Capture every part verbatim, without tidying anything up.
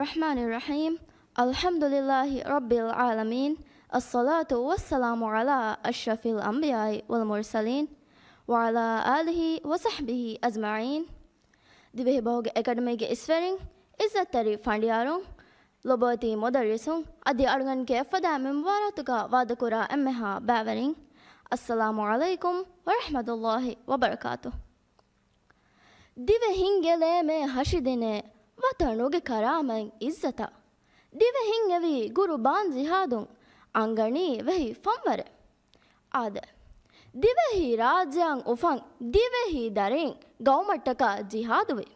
الرحمن الرحيم. الحمد لله رب العالمين. الصلاة والسلام على أشرف الأنبياء والمرسلين وعلى آله وصحبه أجمعين. ދިވެހި ބަހުގެ އެކަޑަމީގެ އިސްވެރިން، އިއްޒަތްތެރި ފަނޑިޔާރުން، ލޮބުވެތި މުދައްރިސުން، އަދި އަޅުގަނޑުގެ އެއްފަދަ މިންވަރާތުގަ ވާދަކުރާ އެންމެހާ ބައިވެރިން، السلام عليكم ورحمة الله وبركاته. ދިވެހިންގެ ލޭމޭ ހަށިދިނޭ، ވަތަނުގެ ކަރާމަތް އިއްޒަތަށް، ދިވެހިން އެވީ ގުރުބާން ޖިހާދުން، އަންގަނީ ވެހި ފަންވަރެއް. އާދެ، ދިވެހި ރާއްޖެއަށް އުފަން ދިވެހި ދަރިން ގައުމަށްޓަކާ ޖިހާދުވި،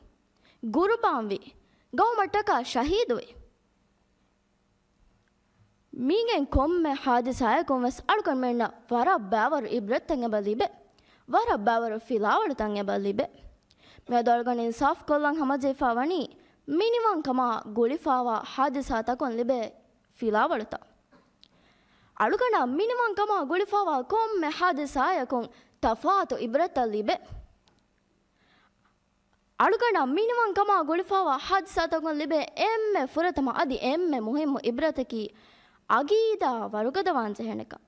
ގުރުބާންވި، ގައުމަށްޓަކާ ޝަހީދުވި. މީގެން ކޮންމެ ހާދިސާއަކުން ވެސް އަޅުގަނޑުމެންނަށް ވަރަށް ބައިވަރު އިބްރަތްތައް އެބަ ލިބޭ. ވަރަށް ބައިވަރު ފިލާވަޅުތައް އެބަ ލިބޭ. މިއަދު އަޅުގަނޑު އިންސާފު ކޮށްލަން ހަމަޖެހިފަ ވަނީ މިނިވަންކަމާ ގުޅިފައިވާ ހާދިސާތަކުން ލިބޭ ފިލާވަޅުތައް. އަޅުގަނޑަށް މިނިވަންކަމާ ގުޅިފައިވާ ކޮންމެ ހާދިސާއަކުން ތަފާތު އިބްރަތްތައް ލިބޭ. އަޅުގަނޑަށް މިނިވަންކަމާ ގުޅިފައިވާ ހާދިސާތަކުން ލިބޭ އެންމެ ފުރަތަމަ އަދި އެންމެ މުހިއްމު އިބްރަތަކީ އަގީދާ ވަރުގަދަވާން ޖެހޭނެކަން.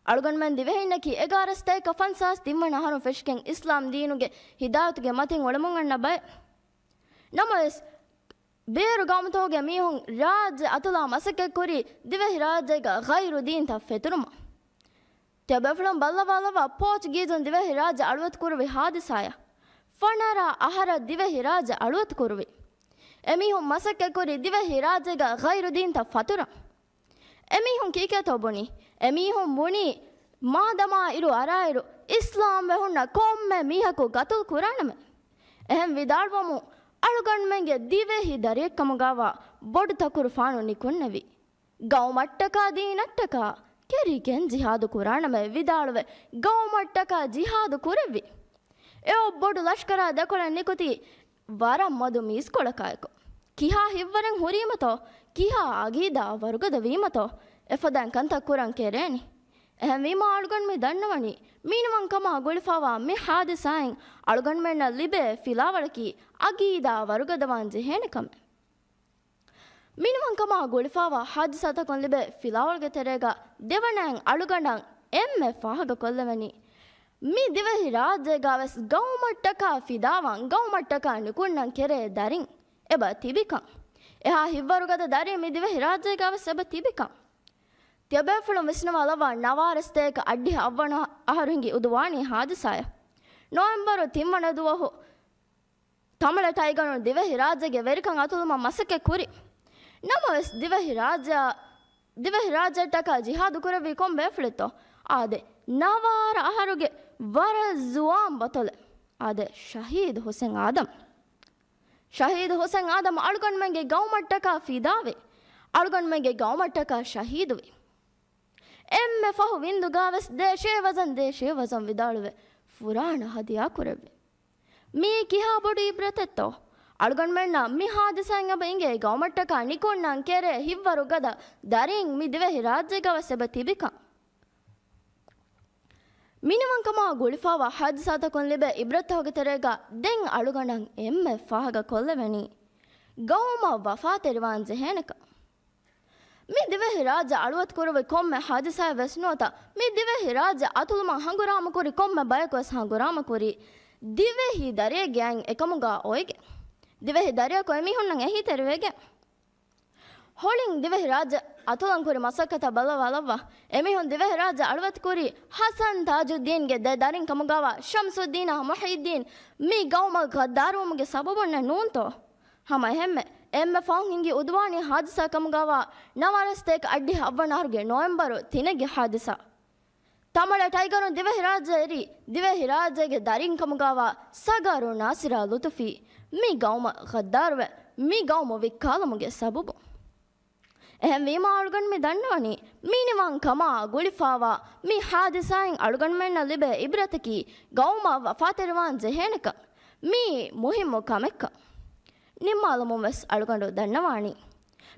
އަޅުގަނޑުމެން ދިވެހިންނަކީ އެގާރަ ސަތޭކަ ފަންސާސް ތިންވަނަ އަހަރުން ފެށިގެން އިސްލާމް ދީނުގެ ހިދާޔަތުގެ މަތިން އުޅެމުން އަންނަ ބައެއް. ނަމަވެސް، ބޭރު ގައުމުތަކުގެ މީހުން ރާއްޖެ އަތުލާ މަސައްކަތްކުރީ ދިވެހި ރާއްޖޭގަ ޣައިރު ދީންތައް ފެތުރުމަށް. ތިޔަބޭފުޅުން ބައްލަވާލައްވާ ޕޯޗުގީޒުން ދިވެހި ރާއްޖެ އަޅުވަތުކުރުވި ހާދިސާއަށް. ފަނަރަ އަހަރަށް ދިވެހި ރާއްޖެ އަޅުވަތުކުރުވި. އެމީހުން މަސައްކަތްކުރީ ދިވެހި ރާއްޖޭގަ ޣައިރު ދީންތައް ފަތުރަން. އެމީހުން ކީކޭތޯ ބުނީ؟ އެމީހުން ބުނީ، މާދަމާ އިރު އަރާއިރު އިސްލާމްވެ ހުންނަ ކޮންމެ މީހަކު ގަތުލު ކުރާނަމޭ. އެހެން ވިދާޅުވަމުން، އަޅުގަނޑުމެންގެ ދިވެހި ދަރިއެއްކަމުގާވާ ބޮޑު ތަކުރުފާނު ނިކުންނެވި. ގައުމަށްޓަކާ ދީނަށްޓަކާ ކެރިގެން ޖިހާދު ކުރާނަމޭ ވިދާޅުވެ، ގައުމަށްޓަކާ ޖިހާދު ކުރެއްވި. އެއޮއް ބޮޑު ލަޝްކަރާ ދެކޮޅެއް ނިކުތީ ވަރަށް މަދު މީސްކޮޅަކާއެކު. ކިހާ ހިތްވަރެއް ހުރީމަތޯ، ކިހާ އަގީދާ ވަރުގަދަ ވީމަތޯ، އެފަދައިން ކަންތައް ކުރަން ކެރޭނީ. އެހެންވީމާ އަޅުގަނޑު މި ދަންނަވަނީ، މިނިވަންކަމާ ގުޅިފައިވާ މި ހާދިސާއިން އަޅުގަނޑުމެންނަށް ލިބޭ ފިލާވަޅަކީ އަގީދާ ވަރުގަދަވާން ޖެހޭނެ ކަމެއް. މިނިވަންކަމާ ގުޅިފައިވާ ހާދިސާތަކުން ލިބޭ ފިލާވަޅުގެ ތެރޭގަ ދެވަނައިން އަޅުގަނޑަށް އެންމެ ފާހަގަ ކޮށްލެވެނީ، މި ދިވެހި ރާއްޖޭގަވެސް ގައުމަށްޓަކާ ފިދާވާން، ގައުމަށްޓަކާ ނިކުންނަން ކެރޭ ދަރިން އެބަ ތިބިކަން. އެހާ ހިތްވަރުގަދަ ދަރިން މި ދިވެހި ރާއްޖޭގަވެސް އެބަ ތިބިކަން. ތިޔަބޭފުޅުން ވިސްނަވާލައްވާ ނަވާރަ ސަތޭކަ އަށްޑިހަ އަށްވަނަ އަހަރު ހިނގި އުދުވާނީ ހާދިސާއެއް. ނޮވެމްބަރު ތިންވަނަ ދުވަހު ތަމަޅަ ޓައިގަރުން ދިވެހި ރާއްޖޭގެ ވެރިކަން އަތުލުމަށް މަސައްކަތް ކުރި. ނަމަވެސް ދިވެހި ރާއްޖެއާ، ދިވެހި ރާއްޖެއަށްޓަކާ ޖިހާދު ކުރެއްވީ ކޮން ބޭފުޅެއްތޯ؟ އާދެ، ނަވާރަ އަހަރުގެ ވަރަށް ޒުވާން ބަތޮލެއް. އާދެ، ޝަހީދު ހުސެން އާދަމް. ޝަހީދު ހުސެން އާދަމް އަޅުގަނޑުމެންގެ ގައުމަށްޓަކާ ފިދާވި. އަޅުގަނޑުމެންގެ ގައުމަށްޓަކާ ޝަހީދުވި. އެންމެ ފަހު ވިންދުގާވެސް ދޭށޭ ވަޒަން، ދޭށޭ ވަޒަން ވިދާޅުވެ، ފުރާނަ ހަދިޔާ ކުރެއްވި. މީ ކިހާ ބޮޑު އިބްރަތެއްތޯ؟ އަޅުގަނޑުމެންނަށް މި ހާދިސާއިން އެބަ އިނގޭ ގައުމަށްޓަކާ ނިކުންނަން ކެރޭ ހިތްވަރު ގަދަ ދަރިން މި ދިވެހި ރާއްޖޭގަވެސް އެބަ ތިބިކަން. މިނިވަންކަމާ ގުޅިފައިވާ ހާދިސާތަކުން ލިބޭ އިބްރަތްތަކުގެ ތެރޭގަ ދެން އަޅުގަނޑަށް އެންމެ ފާހަގަ ކޮށްލެވެނީ، ގައުމަށް ވަފާތެރިވާން ޖެހޭނެކަން. މި ދިވެހި ރާއްޖެ އަޅުވަތު ކުރުވި ކޮންމެ ހާދިސާއެއް ވެސް ނުވަތަ، މި ދިވެހި ރާއްޖެ އަތުލުމަށް ހަނގުރާމަ ކުރި ކޮންމެ ބަޔަކު ވެސް ހަނގުރާމަ ކުރީ، ދިވެހި ދަރިއެއްގެ އަތް އެކަމުގަ އޮވެގެން. ދިވެހި ދަރިއަކު އެމީހުންނަށް އެހީތެރިވެގެން. ހޮޅިން ދިވެހި ރާއްޖެ އަތުލަން ކުރި މަސައްކަތަށް ބަލަވާލައްވާ، އެމީހުން ދިވެހި ރާއްޖެ އަޅުވަތު ކުރީ ޙަސަން ތާޖުއްދީންގެ ދެ ދަރިން ކަމުގަވާ ޝަމްސުއްދީނާ މުޙިއްޔިއްދީން މި ގައުމަށް ޣައްދާރުވުމުގެ ސަބަބުންނެއް ނޫންތޯ؟ ހަމަ އެހެންމެ، އެންމެ ފަހުން ހިނގި އުދުވާނީ ހާދިސާ ކަމުގަވާ ނަވާރަ ސަތޭކަ އަށްޑިހަ އަށްވަނަ އަހަރުގެ ނޮވެމްބަރު ތިނެއްގެ ހާދިސާ. ތަމަޅަ ޓައިގަރުން ދިވެހިރާއްޖެ އެރީ، ދިވެހިރާއްޖޭގެ ދަރިން ކަމުގައިވާ ސަގާރު ނާސިރާ ލުތުފީ މި ގައުމަށް ޣައްދާރުވެ، މި ގައުމު ވިއްކާލުމުގެ ސަބަބުން. އެހެންވީމާ އަޅުގަނޑު މި ދަންނަވަނީ، މިނިވަން ކަމާ ގުޅިފާވާ މި ހާދިސާއިން އަޅުގަނޑުމެންނަށް ލިބޭ އިބްރަތަކީ، ގައުމަށް ވަފާތެރިވާން ޖެހޭނެކަން، މީ މުހިއްމު ކަމެއްކަން. ނިންމާލުމުން ވެސް އަޅުގަނޑު ދަންނަވާނީ،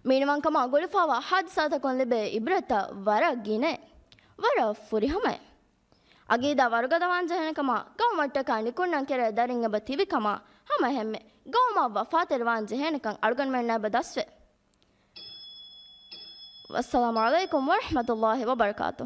މިނިވަންކަމާ ގުޅިފާވާ ހާދިސާތަކުން ލިބޭ އިބްރަތްތައް ވަރަށް ގިނައޭ، ވަރަށް ފުރިހަމައޭ. އަގީދާ ވަރުގަދަވާން ޖެހޭނެކަމާ، ގައުމަށްޓަކާ ނިކުންނަން ކެރޭ ދަރިން އެބަ ތިބިކަމާ، ހަމަ އެހެންމެ ގައުމަށް ވަފާތެރިވާން ޖެހޭނެކަން އަޅުގަނޑުމެންނަށް އެބަ ދަސްވޭ. والسلام عليكم ورحمة الله وبركاته.